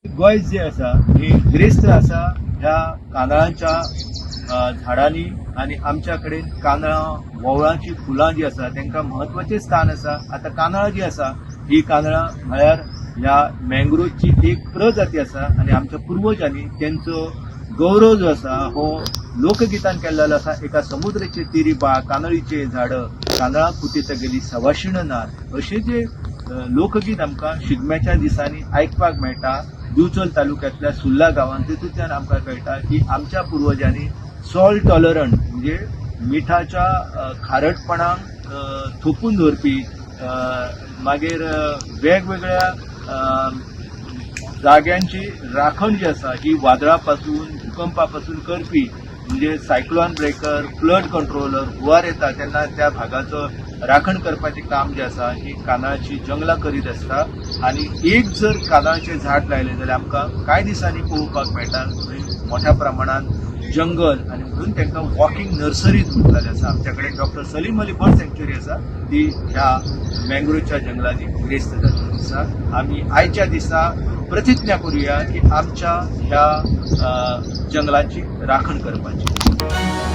गोंय जे आसा ही गिरेस्त आसा ह्या कांदळांच्या झाडांनी आनी आमच्या कडेन कांदळां, वोवळांची फुलां जी आसा तांकां म्हत्वाचें स्थान आसा. आतां कांदळां जी आसा ही कांदळां म्हळ्यार ह्या मँग्रोवची एक प्रजाती आसा आनी आमच्या पुर्वजांनी तेंचो गौरव जो आसा हो लोकगितान केल्लो आसा. एका समुद्राचे तिरी बा कांदळीचे झाड, कांदळां खुटीत गेली सवाशीण नार, अशें जे लोकगीत आमकां शिगम्याच्या दिसांनी आयकपाक मेळटा दिवचल तालुक्यांतल्या सुर्ला गांवांत. तितूंतल्यान आमकां कळटा की आमच्या पुर्वजांनी सॉल्ट टॉलरंट म्हणजे मिठाच्या खारटपणाक थोपून दवरपी, मागीर वेगवेगळ्या जाग्यांची राखण जी आसा ही वादळा पासून, भुकंपा पासून करपी, म्हणजे सायक्लॉन ब्रेकर, फ्लड कंट्रोलर, हुंवार येता तेन्ना त्या भागाचो राखण करपाचें काम जें आसा ही कांदळाची जंगलां करीत आसता. आनी एक जर कांदळाचें झाड लायलें जाल्यार आमकां कांय दिसांनी पळोवपाक मेळटा थंय मोठ्या प्रमाणान जंगल आनी म्हणून तांकां वॉकिंग नर्सरीज म्हणटाले आसा. आमच्या कडेन doctor Salim Ali bird sanctuary आसा, ती ह्या मँग्रोवच्या जंगलांनी गिरेस्त जाल्ली आसा. आमी आयच्या दिसा प्रतिज्ञा करुया की आमच्या ह्या जंगलाची राखण करपाची.